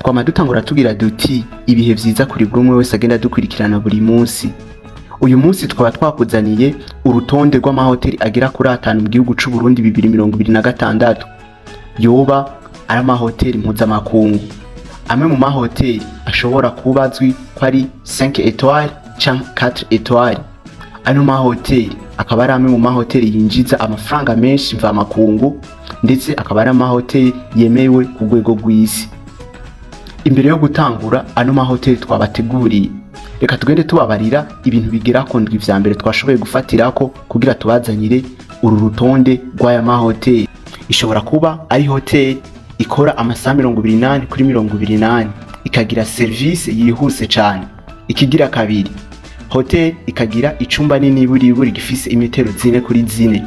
Twama dutangura tugira duti: "Ibihe vyiza kuri buri umwe wese agenda dukurikirana buri munsi." Uyu munsi tukaba twakuzaniye urutonde rw'amahoteli agera kuri atanu mu gihugu c'u Burundi 2026, yoba ari amahoteli mpuzamakungu. Amwe mu mahoteli ashobora kuba azwi ko ari 5 étoiles canke 4 étoiles. Ano mahoteli akaba ari amwe mu mahoteli yinjiza amafaranga menshi mvamakungu, ndetse akaba ari amahoteli yemewe ku rwego rw'isi. Imbere yo gutangura ano mahoteli twabateguriye, reka tugende tubabarira ibintu bigera ku ndwi vya mbere twashoboye gufatirako kugira tubazanire uru rutonde rw'aya mahoteli. Ishobora kuba ari hoteli ikora amasaha 24/24, ikagira serivisi yihuse cane. Ikigira kabiri, hoteli ikagira icumba nini buriburi gifise imetero 4 kuri 4,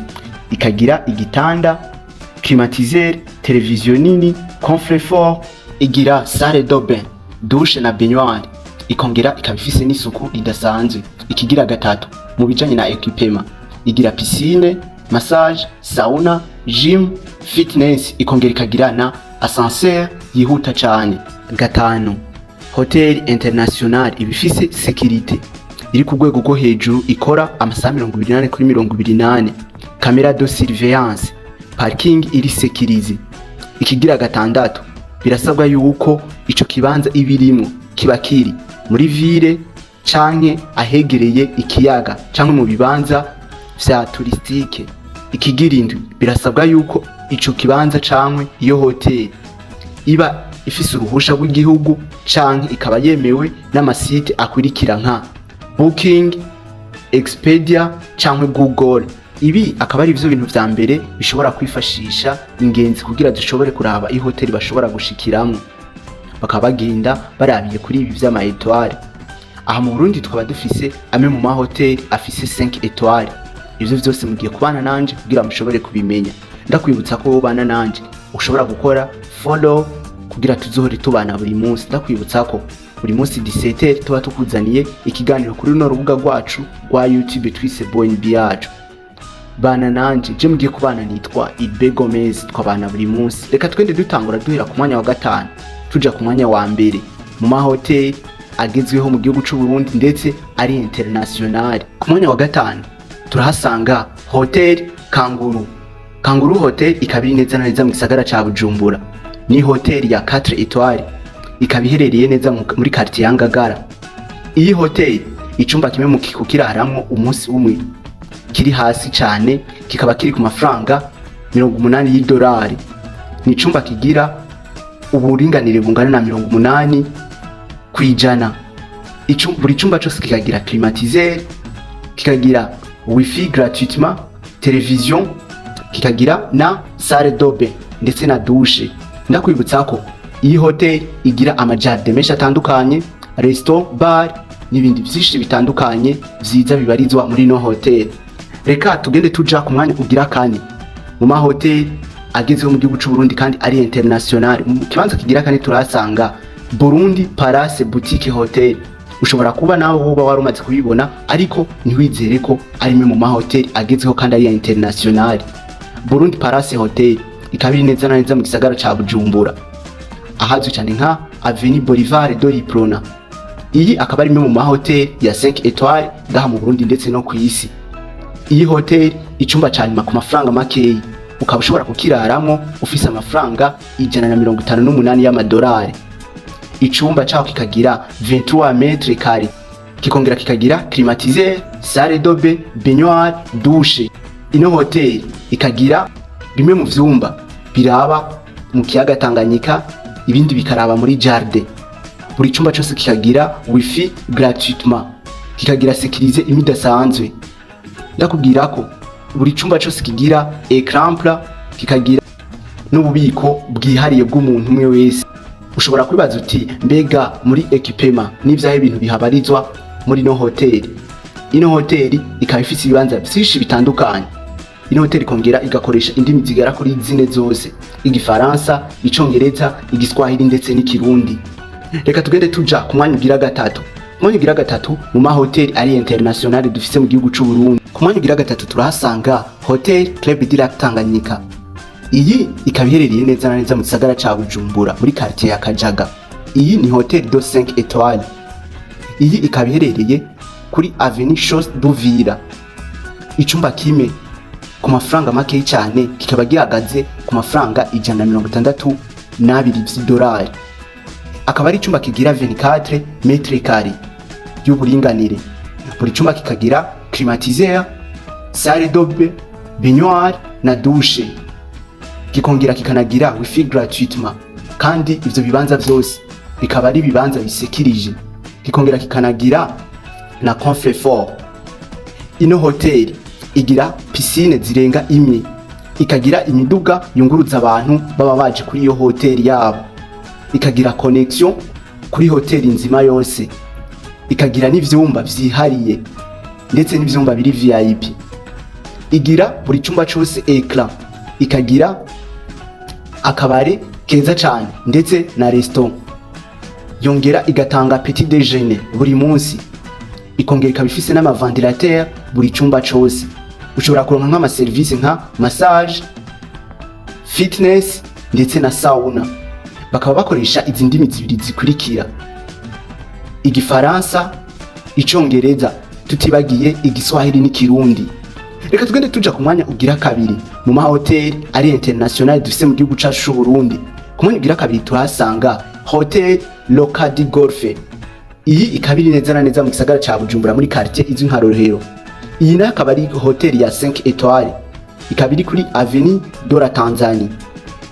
ikagira igitanda, climatiseur, televiziyo nini, coffre-fort, igira salle de bain, douche na baignoire, ikongera ikaba ifise n'isuku ridasanzwe. Ikigira gatatu, mu bijanye na équipement, igira piscine, massage, sauna, gym, fitness, ikongera ikagira na ascenseur yihuta cane. Gatanu, hotel international iba ifise sécurité iri ku rwego rwo hejuru, ikora amasaha 24/24, caméra de surveillance, parking iri sécurisée. Ikigira gatandatu, birasabwa yuko ico kibanza ibirimwo kiba kiri muri ville canke ahegereye ikiyaga canke mu bibanza vya touristique. Ikigira indwi, birasabwa yuko ico kibanza canke iyo hoteli iba ifise uruhusha rw'igihugu canke ikaba yemewe n'ama sites akurikira nka Booking, Expedia canke Google. Ibi akaba ari ivyo bintu vya mbere bishobora kwifashisha ingenzi kugira zishobore kuraba ihoteli bashobora gushikiramwo, bakaba bagenda barabiye kuri ibi vy'ama étoiles. Aha mu Burundi tukaba dufise amwe mu mahoteli afise 5 étoiles. Ivyo vyose mugiye kubana nanje kugira mushobore kubimenya. Ndakwibutsa ko wobana nanje ushobora gukora follow kugira tuzohore tubana buri munsi. Ndakwibutsa ko buri munsi 17 tuba tukuzaniye ikiganiro kuri runo rubuga rwacu rwa YouTube twise BNB yacu. Bana nanje, je mugiye kubana nitwa Ibe Gomez, twabana buri munsi. Reka twende dutangura duhera ku mwanya wa gatanu tuja ku mwanya wa mbere mu mahoteli agezweho mu gihugu c'u Burundi ndetse ari international. Ku mwanya wa gatanu turahasanga Hotel Kanguru. Kanguru Hotel ikaba iri neza na neza mu gisagara ca Bujumbura. Ni hotel ya 4 étoiles, ikaba iherereye neza muri quartier ya Ngagara. Iyi hotel, icumba kimwe mu kukiraramwo umunsi umwe kiri hasi cane, kikaba kiri ku mafaranga 80 y'idolari. Ni icumba kigira uburinganire bungana na 80%. Buri cumba cose kikagira climatiseur, kikagira wifi gratuitement, television, kikagira na salle de bain ndetse na douche. Ndakwibutsa ko iyi hotel igira ama jardins menshi atandukanye, resto bar n'ibindi vyinshi bitandukanye vyiza bibarizwa muri no hotel. Reka tugende tuja ku mwanya ugira kane mu mahoteli agezweho mu gihugu c'u Burundi kandi ari international. Mu kibanza kigira kane turahasanga Burundi Palace Boutique Hotel. Ushobora kuba nawe woba wari umaze kubibona, ariko ntiwizere ko ari imwe mu mahoteli agezweho kandi ari international. Burundi Palace Hotel ikaba iri neza na neza mu gisagara ca Bujumbura, ahazwi cyane nka Avenue Boulevard de l'Uprona. Iyi akaba ari imwe mu mahoteli ya 5 étoiles ngaha mu Burundi ndetse no ku isi. Iyi hoteli, icumba ca nyuma ku mafaranga makeyi ukaba ushobora kukiraramwo ufise amafaranga 158 y'amadolari. Icumba caho kikagira 23 mètres carrés, kikongera kikagira climatiseur, salle de bain, baignoire, douche. Ino hoteli ikagira bimwe mu vyumba biraba mu kiyaga Tanganyika, ibindi bikaraba muri jardin. Buri cumba cose kikagira wifi gratuitement, kikagira sécurité imwe idasanzwe. Ndakubwira ko buri cumba cose kigira écran plat, kikagira n'ububiko bwihariye bw'umuntu umwe wese. Ushobora kwibaza uti: "Mbega muri équipement n'ivyahe ibintu bihabarizwa muri ino hoteli?" Ino hoteli ikaba ifise ibibanza vyinshi bitandukanye. Ino hoteli ikongera igakoresha indimi zigera kuri zine zose: Igifaransa, Icongereza, Igiswahili ndetse n'Ikirundi. Reka tugende tuja ku mwanya ugira gatatu. Ku mwanya ugira gatatu mu mahoteli ari international dufise mu gihugu c'u Burundi, ku mwanya ugira gatatu turahasanga Hotel Club du Lac Tanganyika. Iyi ikaba iherereye neza na neza mu gisagara ca Bujumbura, muri quartier ya Kajaga. Iyi ni hoteli de 5 étoiles. Iyi ikaba iherereye kuri Avenue Chaussée d'Uvira. Icumba kimwe ku mafaranga makeyi cyane kikaba gihagaze ku mafaranga 162 vy'idolari. Akaba ari icumba kigira 24 mètres carrés y'uburinganire. Buri cumba kikagira climatiseur, salle de bain, baignoire na douche, kikongera kikanagira wifi gratuitement. Kandi ivyo bibanza vyose bikaba ari ibibanza bisekirije, kikongera kikanagira na coffre-fort. Ino hoteli igira piscine zirenga imwe, ikagira imiduga yunguruza abantu baba baje kuri iyo hoteli yabo, ikagira connexion kuri hoteli nzima yose, ikagira n'ivyumba vyihariye ndetse n'ivyumba biri VIP. Igira buri cyumba cose écran, ikagira akabare keza cyane ndetse na restaurant. Yongera igatanga petit déjeuner buri munsi, ikongera ikaba ifise n'ama ventilateur buri cyumba cose. Ushobora kuronka nk'amaserivisi nka massage, fitness ndetse na sauna. Bakaba bakoresha izi ndimi zibiri zikurikira: Igifaransa, Icongereza, tutibagiye Igiswahili n'Ikirundi. Reka tugende tuja ku mwanya ugira kabiri mu mahoteli ari international dufise mu gihugu cacu c'u Burundi. Ku mwanya ugira kabiri turahasanga Hotel Rocca di Golfe. Iyi ikaba iri neza na neza mu gisagara ca Bujumbura, muri quartier izwi nka Rohero. Iyi nayo akaba ari hoteli ya 5 étoiles, ikaba iri kuri Avenue de la Tanzanie.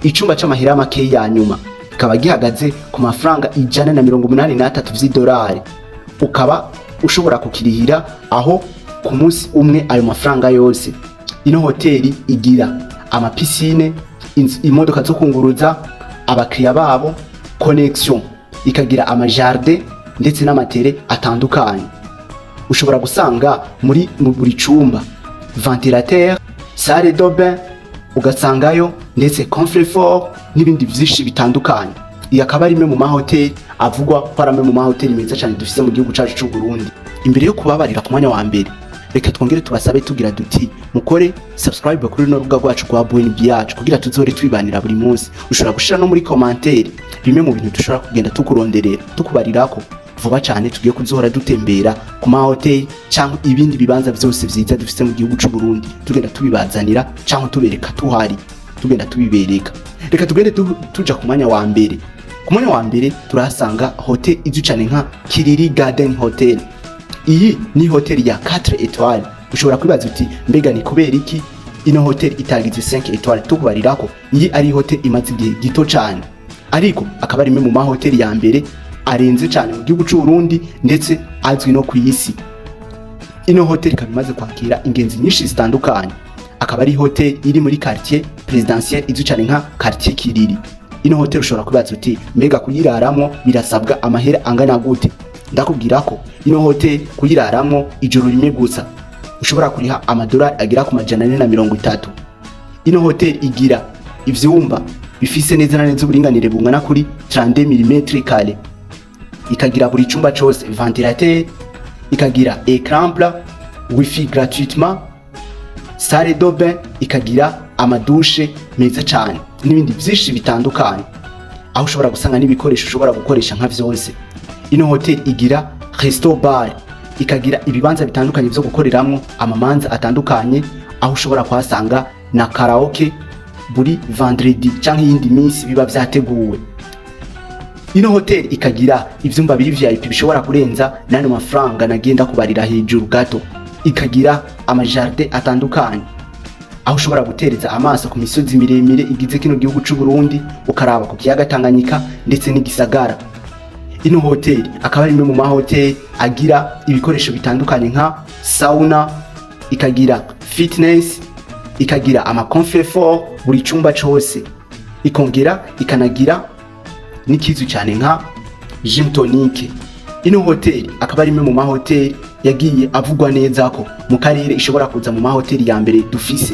Icumba c'amahera makeyi ya nyuma kikaba gihagaze ku mafaranga 183 vy'idolari, ukaba ushobora kukirihira aho ku munsi umwe ayo mafaranga yose. Ino hoteli igira ama piscine, imodoka zo kunguruza abakiriya babo, connexion, ikagira ama jardin ndetse n'ama terrasse atandukanye. Ushobora gusanga muri mu buri cumba ventilateur, salle de bain, ugasangayo ndetse coffre-fort n'ibindi vyinshi bitandukanye. Iyi akaba ari imwe mu mahoteli avugwa ko ari amwe mu mahoteli meza cyane dufise mu gihugu cacu c'u Burundi. Imbere yo kubabarira ku mwanya wa mbere, reka twongere tubasabe tugira duti: mukore subscribe kuri runo rubuga rwacu rwa BNB yacu kugira tuzore twibanira buri munsi. Ushobora gushira no muri commentaire bimwe mu bintu dushobora kugenda tukuronderera, tukubarirako vuba cyane. Tugiye kuzohora dutembera ku mahoteli cyangwa ibindi bibanza byose vyiza dufise mu gihugu c'u Burundi, tugenda tubibazanira cyangwa tubereka tuhari, tugenda tubibereka. Reka tugende tuja ku mwanya wa mbere. Ku mwanya wa mbere turahasanga hotel izwi cyane nka Kiriri Garden Hotel. Iyi ni hoteli ya 4 étoiles. Ushobora kwibaza uti: mbega ni kubera iki ino hoteli itagize 5 étoiles? Tukubarirako iyi ari hoteli imaze igihe gito cyane, ariko akaba ari imwe mu mahoteli ya mbere arenze cyane mu gihugu c'u Burundi ndetse azwi no ku isi. Ino hoteli ikaba imaze kwakira ingenzi nyinshi zitandukanye. Akaba ari hoteli iri muri quartier présidentielle izwi cyane nka quartier Kiriri. Ino hoteli ushobora kwibaza uti: mbega kuyiraramo birasabwa amahera angana gute? Ndakubwira ko ino hoteli kuyiraramo ijoro rimwe gusa ushobora kuriha amadolari agera ku 430. Ino hoteli igira ivyumba bifise neza na neza uburinganire bungana kuri 32 mm carré, ikagira buri cumba cose ventilateur, ikagira écran plat, wifi gratuitement, salle de bain, ikagira ama douche meza cyane n'ibindi byinshi bitandukanye, aho ushobora gusanga n'ibikoresho ushobora gukoresha nka vyose. Ino hotel igira resto bar, ikagira ibibanza bitandukanye vyo gukoreramwo amamanza atandukanye, aho ushobora kuhasanga na karaoke buri vendredi canke iyindi minsi biba vyateguwe. Ino hotel ikagira ivyumba biri VIP bishobora kurenza n'ano mafaranga nagenda kubarira hejuru gato, ikagira ama jardin atandukanye aho ushobora gutereza amaso ku misozi miremire igize kino gihugu c'u Burundi, ukaraba ku kiyaga Tanganyika ndetse n'igisagara. Ino hoteli akaba ari imwe mu mahoteli agira ibikoresho bitandukanye nka sauna, ikagira fitness, ikagira ama coffre-fort buri cyumba cose, ikongera ikanagira n'ikizwi cyane nka gym tonic. Ino hoteli akaba ari imwe mu mahoteli yagiye avugwa neza ko mu karere ishobora kuza mu mahoteli ya mbere dufise.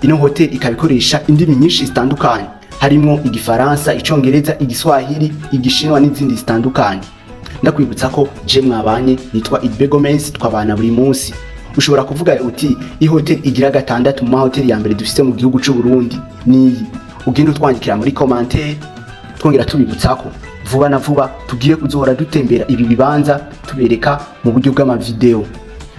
Ino hoteli ikaba ikoresha indimi nyinshi zitandukanye, harimo Igifaransa, Icongereza, Igiswahili, Igishinwa n'izindi zitandukanye. Ndakwibutsa ko je mwabanye nitwa Idbe Gomez, twabana buri munsi. Ushobora kuvuga uti: ihoteli igira gatandatu mu mahoteli ya mbere dufise mu gihugu c'u Burundi niyi. Ugenda utwandikira muri commentaire. Twongera tubibutsa ko vuba cyane tugiye kuzohora dutembera ku mahoteli Vuba na vuba tugiye kuzohora dutembera ibi bibanza, tubereka mu buryo bw'amavideo.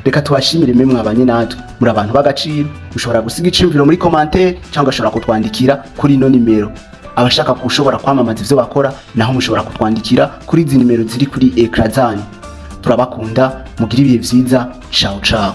Reka tubashimire mwe mwabanye natwe, muri abantu b'agaciro. Ushobora gusiga iciyumviro muri commentaire cyangwa ushobora kutwandikira kuri ino nimero. Abashaka kushobora kwamamaza ivyo bakora naho, mushobora kutwandikira kuri izi nimero ziri kuri écran zanyu. Turabakunda, mugire ibihe vyiza. Ciao ciao.